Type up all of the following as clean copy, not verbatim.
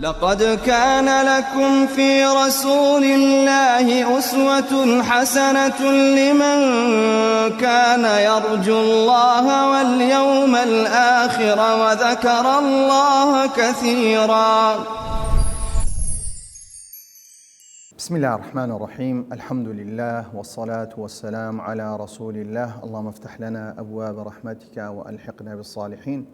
لقد كان لكم في رسول الله أسوة حسنة لمن كان يرجو الله واليوم الآخر وذكر الله كثيرا. بسم الله الرحمن الرحيم الحمد لله والصلاة والسلام على رسول الله اللهم افتح لنا أبواب رحمتك وألحقنا بالصالحين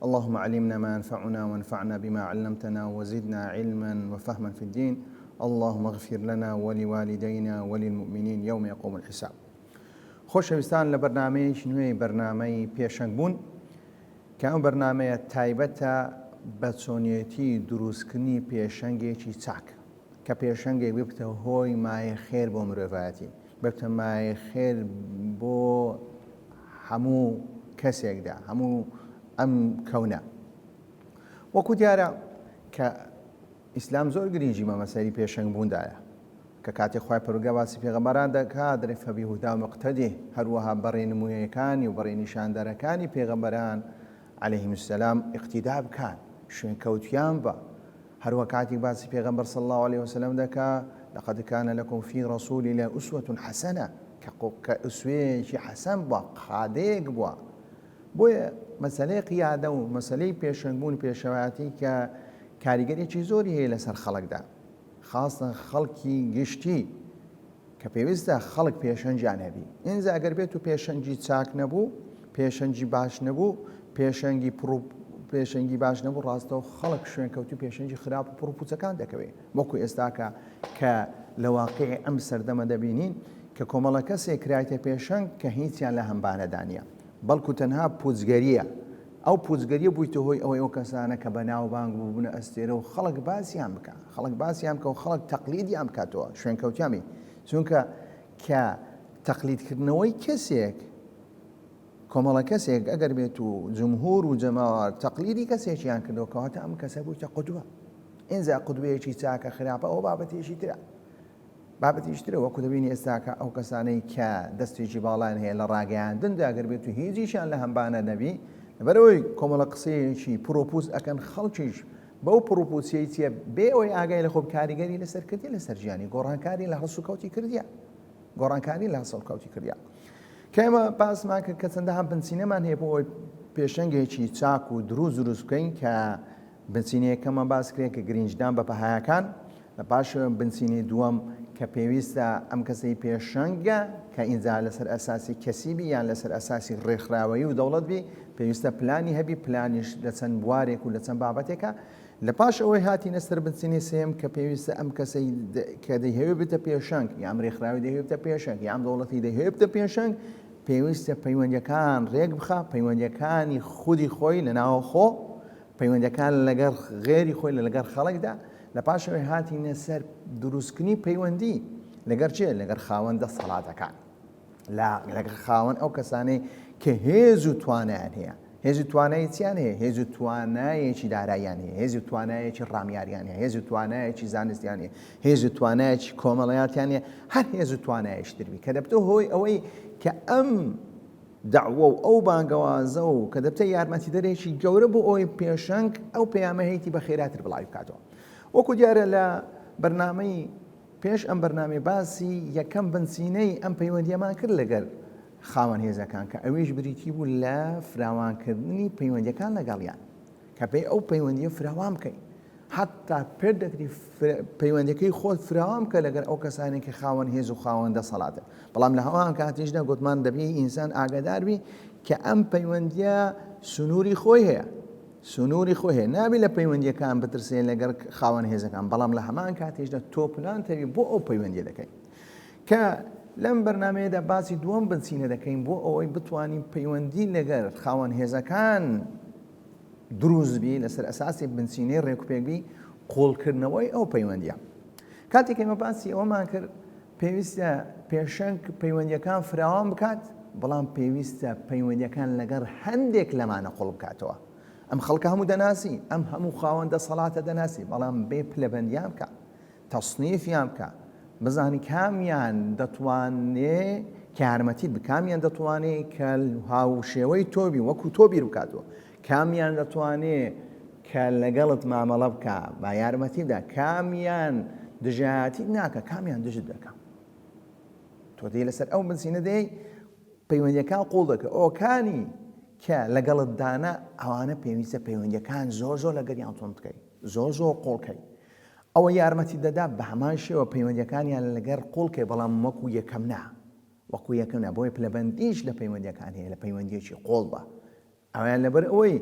اللهم علمنا ما ينفعنا وانفعنا بما علمتنا وزدنا علما وفهما في الدين اللهم اغفر لنا ولوالدينا وللمؤمنين يوم يقوم الحساب. خۆشەویستان لە بەرنامەیەکی نوێی بەرنامەی پێشەنگ بوون کە ئەم بەرنامەیە تایبەتە بە چۆنیەتی دروستکردنی پێشەنگێکی چاک کە پێشەنگێک ببتە هۆی مایە خێر بۆ مرۆڤایەتی ببتە مایە خێر بۆ هەموو کەسێکدا هەموو ئەم کەونە وەکو دیارە کە ئیسلام زۆر گرنگی بە مەسەری پێشەنگ بووندایە کە کاتێک خوای پەروەردگار باسی پێغەمبەران دەکات دەڵێ فبهداه مقتده هەروەها بە ڕێنموویەکانی و بە ڕێنیشاندەرەکانی پێغەمبەران علیهم السلام اقتدا بکات شوێنکەوتیان بە هەروە کاتێک باسی پێغەمبەر صلی الله علیه وسلم دەکا لقد كان لكم في رسول الله اسوة حسنة کە ئوسوەیەکی حەسەن بووە قادەیەک بووە بۆیە مەسەلەی قیادە و مەسەلەی پێشەنگبوون پێشەوایەتی کە کاریگەرێکی زۆری هەیە لەسەر خەڵکدا خاستن خەڵکی گشتی کە پێویستە خەڵک پێشەنگیان هەبی ئینجا ئەگەر بێت و پێشەنگی چاک نەبوو پێشەنگی باش نەبوو پێشەنگی پڕ پێشەنگی باش نەبوو ڕاستەوە خەڵک شوێنکەوتوی پێشەنگی خراپ و پڕ پوچەکان دەکەوێت وەکو ئێستاکە کە لە واقعی ئەم سەردەمە دەبینین کە کۆمەڵە کەسێک کرایتە پێشەنگ کە هیچیان لە هەمبانەدا نییە بەڵکو تەنها پوچگەرییە ئەو پوچگەریە بوویتە هۆی ئەوەی ئەو کەسانە کە بەناوبانگ بووبنە ئەستێرە و خەڵک باسیان بکا خەڵک باسیان بکە و خەڵک تەقلیدیان بکاتەوە شوێنکەوتیان بی چونکە کە تەقلیدکردنەوەی کەسێک کۆمەڵە کەسێک ئەگەر بێت و جمهور و جەماوەر تەقلیدی کەسێکیان کردەوە کەواتە ئەم کەسە بوویتە قدوە ئینجا قدوەیەکی چاکە خراپە ئەو بابەتێکی ترە بابەتیش ترە وەکو دەبینی ئێستاکە ئەو کەسانەی کە دەستێکی باڵایان هەیە لە ڕاگەیاندندا گەر بێت و هیچیشیان لە هەمبانە نەبی لەبەرئەوەی کۆمەڵە قسەیەکی پڕوپوچ ئەکەن خەڵکیش بەو پڕوپوچیەی چیە بێ ئەوەی ئاگای لە خۆ کاریگەری لەسەر کردیە لەسەر ژیانی گۆڕانکاری لە هەڵسوکەوتی کردیە گۆڕانکاری لە هەڵسوکەوتی کردیە کە ئێمە باسمان کرد کە چەندەها بنچینەمان هەیە بۆ ئەوەی پێشەنگێکی چاک و دروست دروست بکەین کە بنچینەی یەکەممان باس کرد کە گرنگیدان بە بەهایەکان، لە پاش بنچینەی دووەم کە پێویستە ئەم کەسەی پێشەنگە کە ئینجا لەسەر ئەساسی کەسی بی یان لەسەر ئەساسی ڕێکخراوەیی و دەوڵەت بی پێویستە پلانی هەبی پلانیش لە چەند بوارێک و لە چەند بابەتێکە لە پاش ئەوەی هاتینە سەر بنچینەی سێیەم کە پێویستە ئەم کەسەی کە دەیهەوێ بێتە پێشەنگ یان ئەم ڕێکخراوەی دەیهەوێ بێتە پێشەنگ یان ئەم دەوڵەتی دەیهەوێ بێتە پێشەنگ پێویستە پەیوەندیەکان ڕێک بخا پەیوەندیەکانی خودی خۆی لە ناوەخۆ پەیوەندەکان لەگەڵ غێری خۆی لە لەگەڵ خەڵکدا لە پاشەوەی هاتینە سەر دروستکردنی پەیوەندی لەگەر چێ لەگەر خاوەن دەسەڵاتەکان لە لەگەڵ خاوەن ئەو کەسانەی کە هێز و توانایان هەیە هێز و توانای چیان هەیە هێز و توانایەکی داراییان هەیە هێز و توانایەکی ڕامیاریان هەیە هێز و توانایەکی زانستیان هەیە هێز و توانایەکی کۆمەڵایەتیان هەیە هەر هێز و توانایەکی تربی کە دەبتە هۆی ئەوەی کە ئەم دەعوە و ئەو بانگەوازە و کە دەبتە یارمەتیدەرێکی گەورە بۆ ئەوەی پێشەنگ ئەو پەیامە هەیتی بە خێراتر بڵاوی بکاتەوە. وەکو دیارە لە بەرنامەی پێش ئەم بەرنامەی باسی یەکەم بنچینەی ئەم پەیوەندیەمان کرد لەگەر خاوەن هێزەکان کە ئەویش بریتی بوو لە فراوانکردنی پەیوەندیەکان لەگەڵیان کە پێی ئەو پەیوەندیە فراوان بکەین حەتتا پێت دەکری پەیوەندەکەی خۆت فراوان بکە لەگەر ئەو کەسانێک کە خاوەن هێز و خاوەن دەسەڵاتن بەڵام لە هەمان کاتیشدا گوتمان دەبی ئینسان ئاگادار بی کە ئەم پەیوەندیە سنووری خۆی هەیە سنووری خۆی هەیە نابی لە پەیوەندیەکان بترسێ لەگەر خاوەن هێزەکان بەڵام لە هەمان کاتیشدا تۆ پلان تەوی بۆ ئەو پەیوەندی دەکەی کە لەم بەرنمەیەدا باسی دووەم بنچینە دەکەین بۆ ئەوەی بتوانین پەیوەندی لەگەر خاوەن هێزەکان دروست بی لەسەر ئەساسی بنچینەی ڕێکوپێک بی قوڵکردنەوەی ئەو پەیوەندیە کاتێک ئێمە باسی ئەوەمان کرد پێویستە پێشەنگ پەیوەندیەکان فراوان بکات بەڵام پێویستە پەیوەندیەکان لەگەڵ هەندێک لەمانە قوڵ بکاتەوە ئەم خەڵکە هەموو دەناسی ئەم هەموو خاوەن دەسەڵاتە دەناسی بەڵام بێ پلەبەندیان بکە تەسنیفیان بکە بزانی کامیان دەتوانێ کە یارمەتیت بکا کامیان دەتوانێ کە هاوشێوەی تۆ بی وەکو تۆ بیر بکاتەوە کامیان دەتوانێ. کە لەگەڵت مامەڵە بکا با یارمەتی بدا کامیان دژایەتیت ناکە کامیان دژت دەکا تۆ دێ لەسەر ئەو بنچینە دێی پەیوەندیەکان قوڵ دەکە ئۆکانی کە لەگەڵت دانا ئەوانە پێویستە پەیوەندیەکان زۆر زۆر لەگەریان تۆن بکەیت زۆر زۆر قوڵکەی ئەوە یارمەتی دەدا بە هەمان شێوە پەیوەندیەکانیان لەگەر قوڵکەی بەڵام وەکو یەکەم نا وەکو یەکەم نا بۆیە پلەبەندیش لە پەیوەندیەکان هەیە لە پەیوەندیەکی قوڵدا ئەویان لەبەر ئەوەی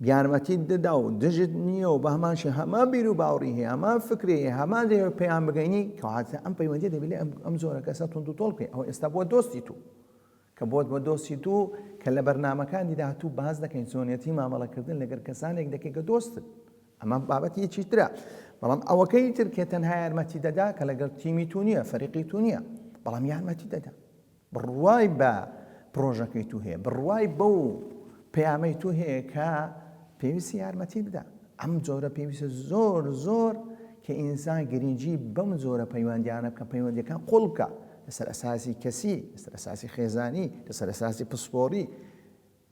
یارمەتیت دەدا و دژت نییە و بە هەمان شێ هەمان بیر و باوەڕی هەیە هەمان فکری هەیە هەمان دەیەوێت پێیان بگەینی کەواتە ئەم پەیوەندیە دەبێت لە ئەم جۆرە کەسە توند و تۆڵ بکەی ئەوە ئێستا بووە دۆستی تو کە بۆت بە دۆستی تو کە لە بەرنامەکانی داهاتوو باس دەکەین چۆنیەتی مامەڵەکردن لەگەر کەسانێک دەکەی کە دۆستن ئەمە بابەتیەکی ترە بەڵام ئەوەکەی تر کە تەنها یارمەتی دەدا کە لەگەڵ تیمی تو نییە فەریقی تو نییە بەڵام یارمەتی دەدا بڕوای بە پڕۆژەکەی تو هەیە، بڕوای بەو پەیامەی تو هەیە کە پێویستی یارمەتی بدە. ئەم جۆرە پێویستە زۆر زۆر کە ئینسان گرنگی بەم جۆرە پەیوەندیانە بکە، پەیوەندیەکان قوڵ بکە لەسەر ئەساسی کەسی، لەسەر ئەساسی خێزانی، لەسەر ئەساسی پسپۆڕی،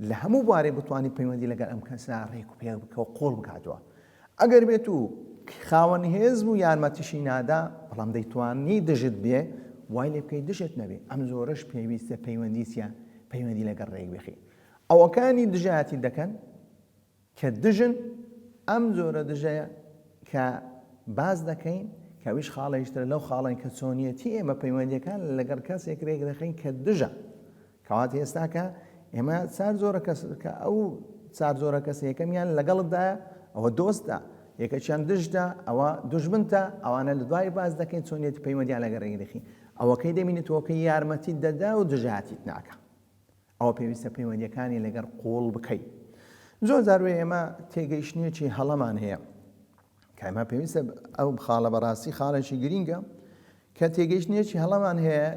لە هەموو بوارێک بتوانی پەیوەندی لەگەڵ ئەم کەسە ڕێک و پێک بکە و قوڵ بکاتەوە. ئەگەر بێت و خاوەن هێز بوو یارمەتیشی نادا، بەڵام دەیتوانی دژت بێ، وای لێ بکەی دژت نەبێ. ئەم جۆرەش پێویستە پەیوەندی چیە؟ پەیوەندی لەگەڵ ڕێک بخی. ئەوەکانی دژایەتی دەکەن کە دژن، ئەم جۆرە دژەیە کە باس دەکەین کە ئەویش خاڵێکی ترە لەو خاڵەی کە چۆنیەتی ئێمە پەیوەندیەکان لەگەڵ کەسێک رێک دەخەین کە دژە. کەواتە ئێستاکە ئێمە چار جۆرە کەس کە ئەو چار جۆرە کەس یەکەمیان لەگەڵتدایە ئەوە دۆستە یەکەکیان دژتە ئەوە دوژمنتە ئەوانە لە دوای باس دەکەین چۆنیەتی پەیوەندیان لەگەڵ ڕێگرخی ئەوەکەی دەبینێتەوەکە یارمەتیت دەدا و دژاتیت ناکە ئەوە پێویستە پەیوەندیەکانی لەگەڵ قوڵ بکەیت زۆر جار وێ ئێمە تێگەیشتنێکی هەڵەمان هەیە کە ئێمە پێویستە ئەو خاڵە بەڕاستی خاڵێکی گرینگە کە تێگەیشتنێکی هەڵەمان هەیە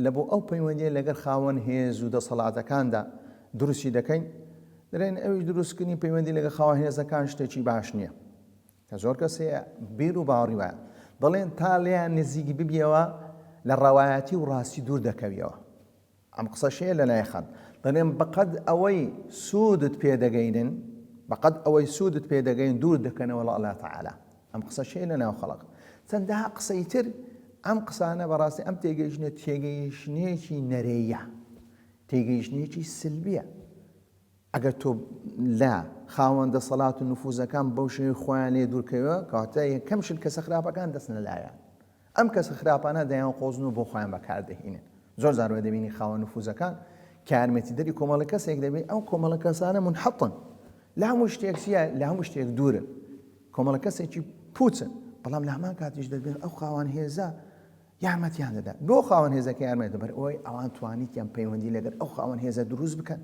لە بۆ ئەو پەیوەندیە لەگەر خاوەن هێز و دەسەڵاتەکاندا دروستی دەکەین دەرێن ئەویش دروستکردنی پەیوەندی لەگەڵ خاوەن هێزەکان شتێکی باش نییە کە زۆر کەس هەیە بیر و باوەڕی وایە دەڵێن تا لێیان نزیک ببیەوە لە ڕەوایەتی و ڕاستی دوور دەکەویەوە ئەم قسەشەیە لە لای خان دەڵێم بەقەد ئەوەی سوودت پێ دەگەینن بەقەد ئەوەی سوودت پێ دەگەین دوور دەکەنەوە لە اللە تعالی ئەم قسەشەیە لە ناو خەڵک چەندەها قسەی تر ئەم قسانە بەڕاستی ئەم تێگەیشتنە تێگەیشتنێکی نەرێیە تێگەیشتنێکی سلبیە ئەگەر تۆ لە خاوەن دەسەڵات و نفوزەکان بەو شێوەی خۆیان لێ دوورکەوە کەواتە یەکەم شت کەسە خراپەکان دەچنە لایان ئەم کەسە خراپانە دەیان قۆزن و بۆ خۆیان بەکاردەهینن زۆر جار وە دەبینی خاوەن نفوزەکان کە یارمەتیدەری کۆمەڵە کەسێک دەبێت ئەو کۆمەڵە کەسانە منحەتن لە هەموو شتێک چییە لە هەموو شتێک دوورن کۆمەڵە کەسێکی پوچن بەڵام لە هەمان کاتیش دەبێت ئەو خاوەن هێزە یارمەتیان دەدا بۆ خاوەن هێزەکە یارمەتی دەبەر ئەوەی ئەوان توانیتیان پەیوەندی لەگەر ئەو خاوەن هێزە دروست بکەن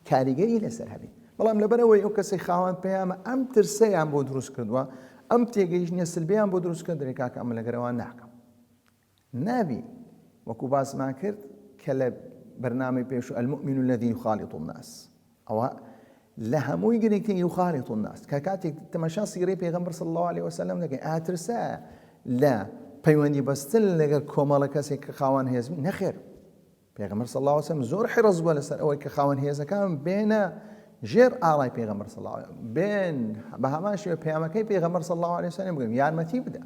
کاریگەری لەسەر هەبێ بەڵام لەبەرەوەی ئەو کەسەی خاوەن پەیامە ئەم ترسەیان بۆ دروست کردووە ئەم تێگەیشتنە سلبیان بۆ دروست کرد دەرێ کاکە ئەمە لەگەر ئەوان ناکەم نابی وەکو باسمان کرد کە لە بەرنامەی پێشوو المؤمن الذي يخالط الناس ئەوە لە هەمووی گرنگترین یخالط الناس کە کاتێک تەماشا سیرەی پێغەمبەر صلی الله علیه وسلم دەکەین ئاترسە لە پەیوەندی بەستن لەگەڵ کۆمەڵە کەسێک کە خاوەن هێز نەخێر پێغەمبەر صلی الله علیه وسلم زۆر حرص بووە لەسەر ئەوەی کە خاوەن هێزەکان بێنە ژێر ئاڵای پێغەمبەر صلی الله علیه بێن بە هەمان شێوە پەیامەکەی پێغەمبەر صلی الله علیه وسلم بگەن یارمەتی بدە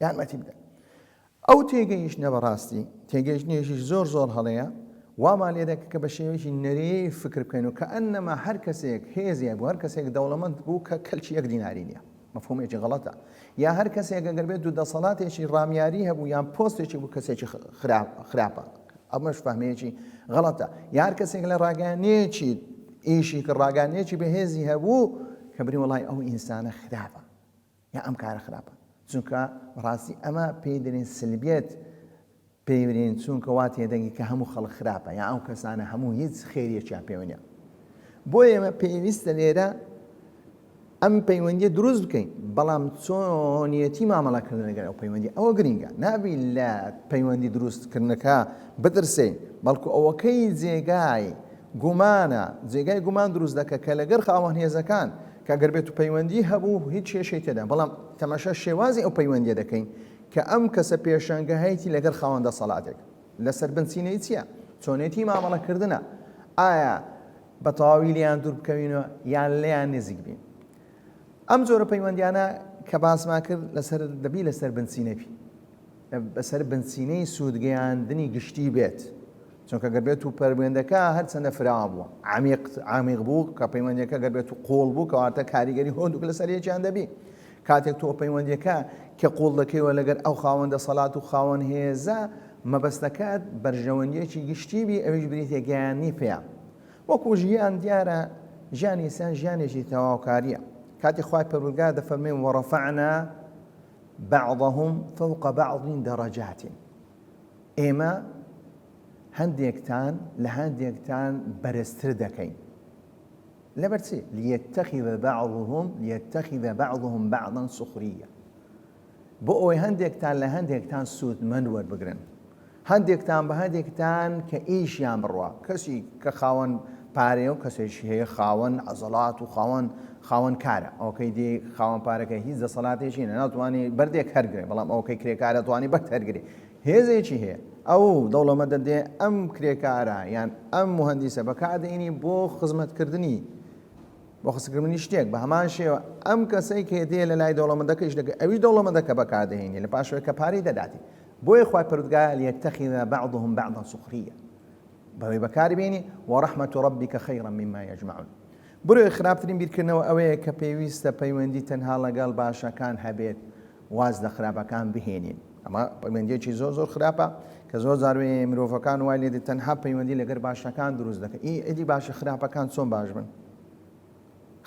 یارمەتی بدە ئەو تێگەیشتنە بەڕاستی تێگەیشتنێکی زۆر زۆر هەڵەیە وامان لێ دەکە کە بە شێوەیەکی نەرێی فکر بکەین و کە ئەنەما هەر کەسێک هێزی هەبوو هەر کەسێک دەوڵەمەند بوو کە کەلکی یەک دیناری نییە مەفهومێکی غەڵەتە یا هەر کەسێک ئەگەر بێت و دەسەڵاتێکی ڕامیاری هەبوو یان پۆستێکی بوو کەسێکی خراپە ئەمەش فەهمێکی غەڵەتە یا هەر کەسێک لە ڕاگەیانێکی ئیشی کە ڕاگەیانێکی بەهێزی هەبوو کە بری وڵی ئەو ئینسانە خراپە یا ئەم کارە خراپە چونکە ڕاستی ئەمە پێی دەرێن سلبیەت پێی برێن چونکە وا تێدەگی کە هەموو خەڵک خراپە یا ئەو کەسانە هەموو هیچ خێریەکیان پێوە نیە بۆ ئێمە پێویستە لێرە ئەم پەیوەندیە دروست بکەین بەڵام چۆنیەتی مامەڵەکردن لەگەر ئەو پەیوەندی ئەوە گرنگە نابی لە پەیوەندی دروستکردنەکە بترسین بەڵکو ئەوەکەی جێگای گومانە جێگای گومان دروست دەکە کە لەگەر خاوەن هێزەکان کە گەر بێت و پەیوەندی هەبوو هیچ کێشەی تێدا بەڵام تەماشا شێوازی ئەو پەیوەندیە دەکەین کە ئەم کەسە پێشەنگە هەیەتی لەگەڵ خاوەن دەسەڵاتێک لەسەر بنچینەی چییە؟ چۆنێتی مامەڵەکردنە؟ ئایا بە تەواوی لێیان دوور بکەوینەوە یان لێیان نزیک بین؟ ئەم جۆرە پەیوەندیانە کە باسمان کرد لەسەر دەبی لەسەر بنچینەی بەسەر بنچینەی سوودگەیاندنی گشتی بێت چونکە گەر بێت و پەروێندەکە هەرچەندە فراوان بوو عمیق عمیق بوو کە پەیوەندیەکە گەر بێت و قوڵ بوو کەواتە کاریگەری هۆندوک لەسەر یەکیان دەبی کاتێک تۆ پەیوەندیەکە کە قوڵ دەکەیەوە لەگەر ئەو خاوەن دەسەڵات و خاوەن هێزە مەبەستەکەت بەرژەوەندیەکی گشتی بی ئەویش بریتە گەیاندنی پەیام وەکو ژیان دیارە ژیانی ئینسان ژیانێکی تەواوکاریە کاتی خوای پەروەردگار دەفەرمێ وەڕەفەعنا بعضهم فوق بعض درجات ئێمە هەندێکتان لە هەندێکتان بەرزتر دەکەین لەبەر چی ليتخذ بعضهم ليتخذ بعضهم بعضا سخرية بۆ ئەوەی هەندێکتان لە هەندێکتان سوودمەند وەربگرن. هەندێکتان بە هەندێکتان کە ئیشیان بڕوا. کەسی کە خاوەن پارەیە و کەسێکی هەیە خاوەن عەزەڵات و خاوەن خاوەن کارە. ئەوکەی دی خاوەن پارەکە هیچ دەسەڵاتێکی نیە ناتوانێ بەردێک هەرگرێ بەڵام ئەوکەی کرێکارە توانی بەرد هەرگرێ. هێزێکی هەیە. ئەو دەوڵەمەندە دێ ئەم کرێکارە یان ئەم موهەندیسە بەکاردێنی بۆ خزمەتکردنی بۆ خستکردنی شتێک بە هەمان شێوە ئەم کەسەی کە دێ لە لای دەوڵەمەندەکە ئیش دەکات ئەویش دەوڵەمەندەکە بەکاردەهێنێ لە پاشەوەی کە پارەی دەداتێ بۆیە خوای پەروەردگار لیتخذ بعضهم بعضا سخرية بەوەی بەکاری بێنی ورحمة ربك خيرا مما يجمعون بۆیە خراپترین بیرکردنەوە ئەوەیە کە پێویستە پەیوەندی تەنها لەگەڵ باشەکان هەبێت واز لە خراپەکان بهێنین ئەمە پەیوەندیەکی زۆر زۆر خراپە کە زۆر جار مرۆڤەکان وای لێ دێت تەنها پەیوەندی لەگەر باشەکان دروست دەکەن ئی ئیدی باشە خراپەکان چۆن باش بن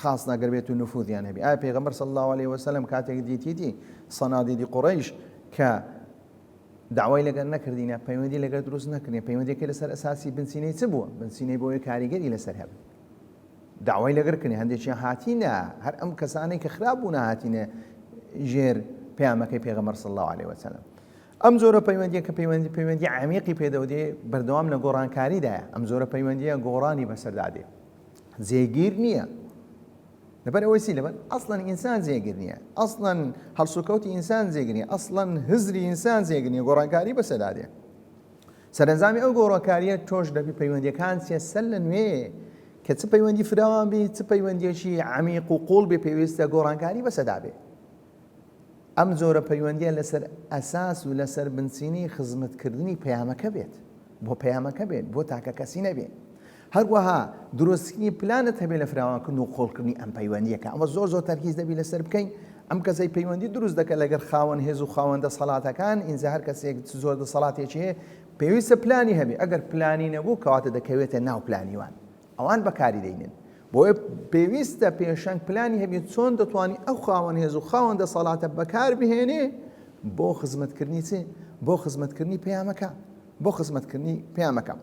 خاص نەگەر بێت و نفوذیان هەبی ئایا پێغەمبەر صلی الله علیه وسلم کاتێک دیتیتی صنادیدی قوڕەیش کە داوای لەگەر نەکردینە پەیوەندی لەگەر دروست نەکردین پەیوەندیەکەی لەسەر ئەساسی بنچینەی چ بووە بنچینەی بۆیە کاریگەری لەسەر هەبن داوای لەگەر کردین هەندێکیان هاتینە هەر ئەم کەسانەی کە خراپ بوون هاتینە ژێر پەیامەکەی پێغەمبەر صلی الله علیه وسلم ئەم جۆرە پەیوەندیە کە پەیوەندی پەیوەندی عمیقی پێدەودێ بەردەوام لە گۆڕانکاریدایە ئەم جۆرە پەیوەندیە گۆڕانی بەسەردا دێ جێگیر نییە لەبەر ئەوەی چی لەبەر ئەسڵەن ئینسان جێگر نییە ئەسڵەن هەڵسوکەوتی ئینسان جێگر نییە ئەسڵەن هزری ئینسان جێگر نییە گۆڕانکاری بەسەردا دێ سەرەنجامی ئەو گۆڕانکارییە تۆش دەبی پەیوەندیەکان چیە سەر لە نوێ کە چ پەیوەندی فراوان بی چ پەیوەندیەکی عەمیق و قوڵ بێ پێویستە گۆڕانکاری بەسەدا بێ ئەم جۆرە پەیوەندیە لەسەر ئەساس و لەسەر بنچینەی خزمەتکردنی پەیامەکە بێت بۆ پەیامەکە بێت بۆ تاکە کەسی نەبێت هەروەها دروستکردنی پلانت هەبێت لە فراوانکردن و قوڵکردنی ئەم پەیوەندیەکە ئەمە زۆر زۆر تەرکیز دەبی لەسەر بکەین ئەم کەسەی پەیوەندی دروست دەکە لەگەر خاوەن هێز و خاوەن دەسەڵاتەکان ئینجا هەر کەسێک زۆر دەسەڵاتێکی هەیە پێویستە پلانی هەبێ ئەگەر پلانی نەبوو کەواتە دەکەوێتە ناو پلانی وان ئەوان بەکاری دەینن بۆیە پێویستە پێشەنگ پلانی هەبێت چۆن دەتوانی ئەو خاوەن هێز و خاوەن دەسەڵاتە بەکار بهێنێ بۆ خزمەتکردنی چی بۆ خزمەتکردنی پەیامەکە بۆ خزمەتکردنی پەیامەکە.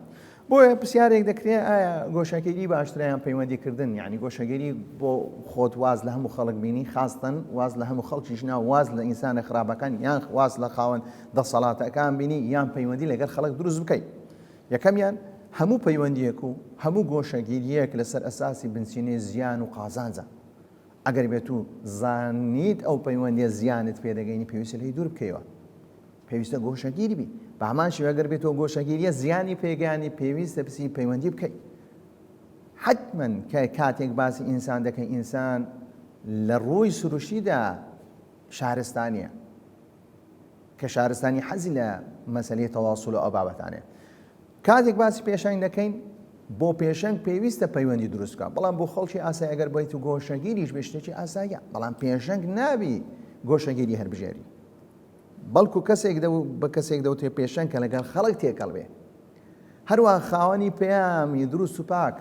بۆیە پرسیارێک دەکرێت ئایا گۆشەگیری باشترە یان پەیوەندیکردن یعنی گۆشەگیری بۆ خۆت واز لە هەموو خەڵک بینی خاستن واز لە هەموو خەڵکیش نا واز لە ئینسانە خراپەکان یان واز لە خاوەن دەسەڵاتەکان بینی یان پەیوەندی لەگەڵ خەڵک دروست بکەیت یەکەمیان هەموو پەیوەندیەک و هەموو گۆشەگیریەک لەسەر ئەساسی بنچینەی زیان و قازانجە ئەگەر بێت و زانیت ئەو پەیوەندیە زیانت پێدەگەینی پێویستە لێی دوور بکەیەوە پێویستە گۆشەگیر بی بە هەمان شێوە گەر بێتەوە گۆشەگیریە زیانی پێگەیانی پێویستە بچی پەیوەندی بکەیت حتمما کە کاتێک باسی ئینسان دەکەی ئینسان لە ڕووی سروشتیدا شارستانیە کە شارستانی حەزی لە مەسلەی تەواصل و ئەو بابەتانەیە کاتێک باسی پێشەنگ دەکەین بۆ پێشەنگ پێویستە پەیوەندی دروست بکە بەڵام بۆ خەڵکی ئاسایی ئەگەر بیت و گۆشەگیریش بێ شتێکی ئاساییە بەڵام پێشەنگ نابی گۆشەگیری هەربژێری بەڵکو کەسێک دەو بە کەسێک دەوترێ پێشەنگ کە لەگەڵ خەڵک تێکەڵ بێ. هەروەها خاوەنی پەیامی دروست و پاک،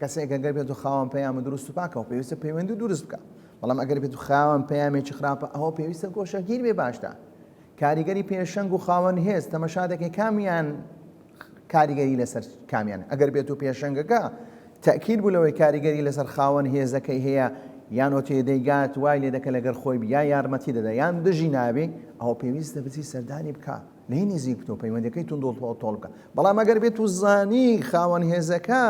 کەسێک ئەگەر بێت و خاوەن پەیام دروست و پاکەوە پێویستە پەیوەندی دروست بکە، بەڵام ئەگەر بێت و خاوەن پەیامێکی خراپە ئەوە پێویستە گۆشەگیر بێ باشتە. کاریگەری پێشەنگ و خاوەن هێز تەمەشا دەکەی کامیان کاریگەری لەسەر کامیان ئەگەر بێت و پێشەنگەکە تەئکید بوو لەوەی کاریگەری لەسەر خاوەن هێزەکەی هەیە یان ئۆتێ دەیگات وای لێ دەکە لەگەر خۆی بی یا یارمەتی دەدا یان دژی نابی ئەوە پێویستە بچی سەردانی بکا لێی نزیک بتەوە پەیوەندەکەی توند و تۆڵ بکە بەڵام ئەگەر بێت و زانی خاوەن هێزەکە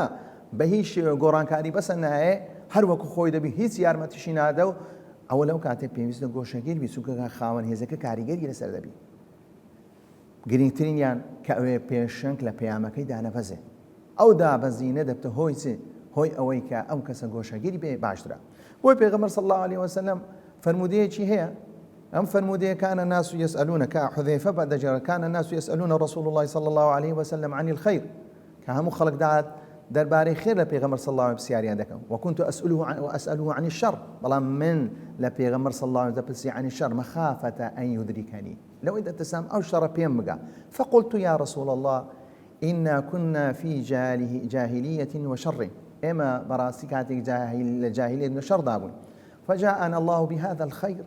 بە هیچ شێوە گۆڕانکاری بەسە نایێ هەر وەکو خۆی دەبی هیچ یارمەتیشی نادە و ئەوە لەو کاتێک پێویستە گۆشەگیر بی چونکە خاوەن هێزەکە کاریگەری لەسەر دەبی گرنگترینیان کە ئەوێ پێشەنگ لە پەیامەکەی دانەبەزێ. ئەو دابەزینە دەبتە هۆی چ؟ هۆی ئەوەی کە ئەو کەسە گۆشەگیر بێ باشترە. بۆی پێغەمبەر صلی الله علیه وسلم فەرموودەیەکی هەیە، ئەم فەرموودەیە كان الناس يسألون کە حذیفە بە دەگێڕێت كان الناس يسألون رسول الله صلی الله علیه وسلم عن الخير، کە هەموو خەڵک دەهات دەربارەی خێر لە پێغەمبەر صلی الله علیه پرسیاریان دەکەن، وكنت أسأله عن وأسأله عن الشر، بەڵام من لە پێغەمبەر صلی الله علیه دەپرسی عن الشر مخافة أن يدركني، لەوەی دەترسام ئەو شەڕە پێم بگا، فقلت يا رسول الله إنا كنا في جاهلية وشر، ئێمە بەڕاستی کاتێک لە جاهلیەت لە شەڕدا بووین، فجاءنا الله بهذا الخير،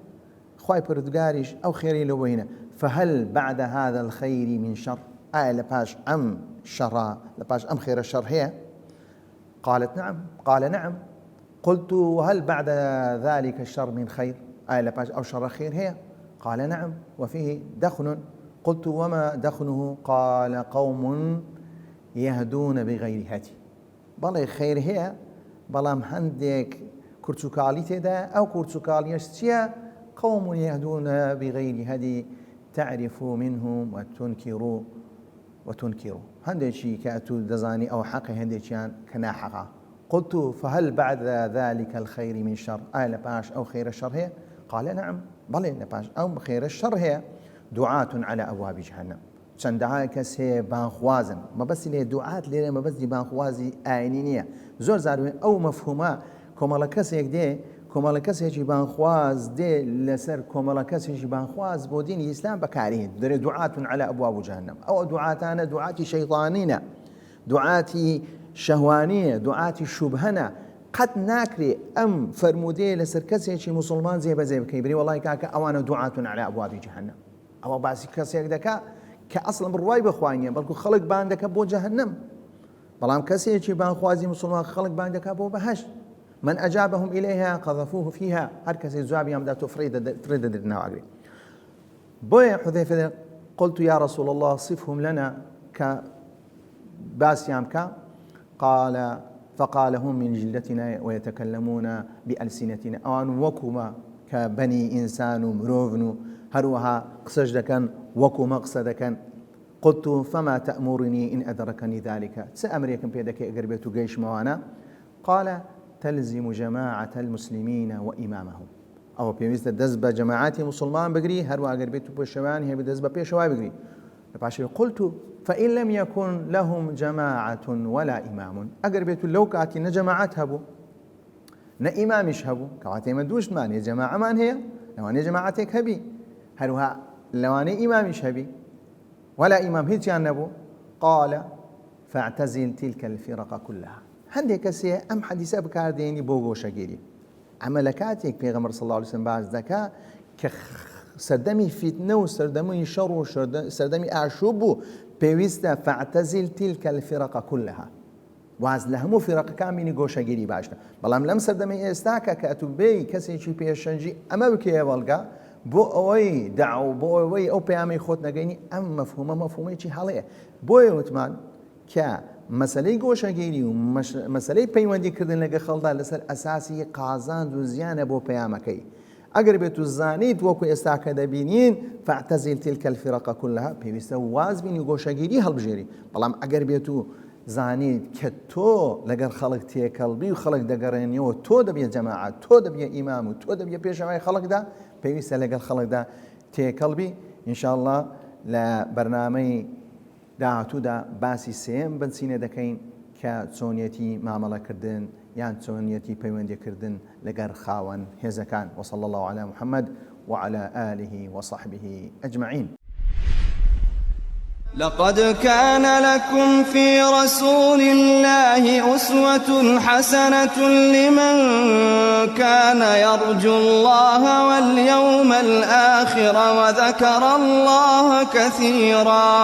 خوای پەروەردگاریش ئەو خێرەی لۆ بۆ هێنا، فهل بعد هذا الخير من شر، ئایا لە پاش ئەم شەڕە، لە پاش ئەم خێرە شەڕ هەیە؟ قالت نعم، قال نعم، قلت وهل بعد ذلك الشر من خير، ئایا لە پاش ئەو شەڕە خێر هەیە؟ قال نعم وفيه دخن، قلت وما دخنه، قال قوم يهدون بغير هدي، بەڵێ خێر هەیە بەڵام هەندێک کورچوکاڵی تێدایە، ئەو کورچوکاڵیەش چییە؟ قوم يهدون بغير هدي تعرف منهم وتنكر وتنكر، هەندێکی کە ئەتوو دەزانی ئەوە حەقە هەندێکیان کە ناحەقە. قلت فهل بعد ذلك الخير من شر، ئایا لە پاش ئەو خێرە شەڕ هەیە؟ قال نعم، بەڵێ لە پاش ئەو خێرە شەڕ هەیە، دعاة على أبواب جهنم، چەندەها کەس هەیە بانگخوازن، مەبەستی لێ دوعات لێرە مەبەستی بانگخوازی ئاینی نییە، زۆر جار ئەو مەفهومە کۆمەڵە کەسێک دێ کۆمەڵە کەسێکی بانگخواز دێ لەسەر کۆمەڵە کەسێکی بانگخواز بۆ دینی ئیسلام بەکاری دەرێ دعاة على أبواب جهنم، ئەو دوعاتانە دوعاتی شەیطانینە، دوعاتی شەهوانیە، دوعاتی شوبهەنە، قەت ناکرێ ئەم فەرموودەیە لەسەر کەسێکی موسڵمان جێبەجێ بکەی بری وەڵای کاکە ئەوانە دعاة على أبواب جهنم، ئەوە باسی کەسێک دەکا کە ئەسڵەن بڕوای بە خوا نییە بەڵکو خەڵک بان دەکا بۆ جەهەنەم، بەڵام کەسێکی بانخوازی موسڵمان خەڵک بان دەکا بۆ بەهەشت، من أجابهم إليها قذفوه فيها، هەر کەسێک جوابیان بدات تۆ فڕێ دەدرێت ناو ئاگرێ. بۆیە حذیفە دەڵێ قلت یا رسول الله صفهم لنا، کە باسیان بکە، قال فقال هم من جلدتنا ويتكلمون بألسنتنا، ئەوان وەکومە کە بەنی ئینسان و مرۆڤن و هەروەها قسەش دەکەن وەکومە قسە دەکەن. قلت فما تأمرني إن أدركني ذلك، چ ئەمرێکم پێ دەکەی ئەگەر بێت و گەیشمەوانە؟ قال تلزم جماعة المسلمين وإمامهم، ئەوە پێویستە دەست بە جەماعەتی موسڵمان بگری، هەروە ئەگەر بێت و پێشەوایان هەبێ دەست بە پێشەوای بگری. لە پاشی قلت فإن لم يكن لهم جماعة ولا إمام، ئەگەر بێت و لەو کاتی نە جەماعەت هەبوو نە ئیمامیش هەبوو، کەواتە ئێمە دووشتمان هەیە، جەماعەمان هەیە، لەوانەیە جەماعەتێک هەبی، هەروها لەوانەیە ئیمامیش هەبی، ولا إمام هیچیان نەبوو. قال فاعتزل تلك الفرق كلها. هەندێک کەس هەیە ئەم حەدیسە بەکاردێنی بۆ گۆشەگیری. ئەمە لە کاتێک پێغەمبەر صلی اللە علیه وسلم باس دەکا کە سەردەمی فیتنە و سەردەمی شەڕ و سەردەمی ئاشوب بوو، پێویستە فاعتزل تلك الفرق كلها، واز لە هەموو فیرەقەکان بینی گۆشەگیری باشتە. بەڵام لەم سەردەمەی ئێستاکە کە ئەتوو بێی کەسێکی پێشەنگی ئەمە بکەیە بەڵگە بۆ ئەوەی دەعو بۆ ئەوەی ئەو پەیامەی خۆت نەگەینی، ئەم مەفهومە مەفهومێکی هەڵەیە. بۆیە وتمان کە مەسەلەی گۆشەگیری و مەسەلەی پەیوەندی کردن لەگە خەڵدا لەسەر ئەساسی قازانج و زیانە بۆ پەیامەکەی. ئەگەر بێت و زانیت وەکو ئێستا کە دەبینین فاعتزل تلك الفرق كلها، پێویستە واز بینی و گۆشەگیری هەڵبژێری. بەڵام ئەگەر بێت و زانیت کە تۆ لەگەڵ خەڵک تێکەڵبی و خەڵک دەگەڕێنیەوە، تۆ دەبیە جەماعەت، تۆ دەبیە ئیمام و تۆ دەبیە پێشەوای خەڵکدا، پێویستە لەگەڵ خەڵکدا تێکەڵبی. ان شاء الله لە بەرنامەی داهاتوودا باسی سێیەم بنچینە دەکەین کە چۆنیەتی مامەڵەکردن یان چۆنیەتی پەیوەندیکردن لەگەر خاوەن هێزەکان. وصلی اللە علی محمد وعلی آله وصحبه اجمعین. لقد كان لكم في رسول الله أسوة حسنة لمن كان يرجو الله واليوم الآخر وذكر الله كثيرا.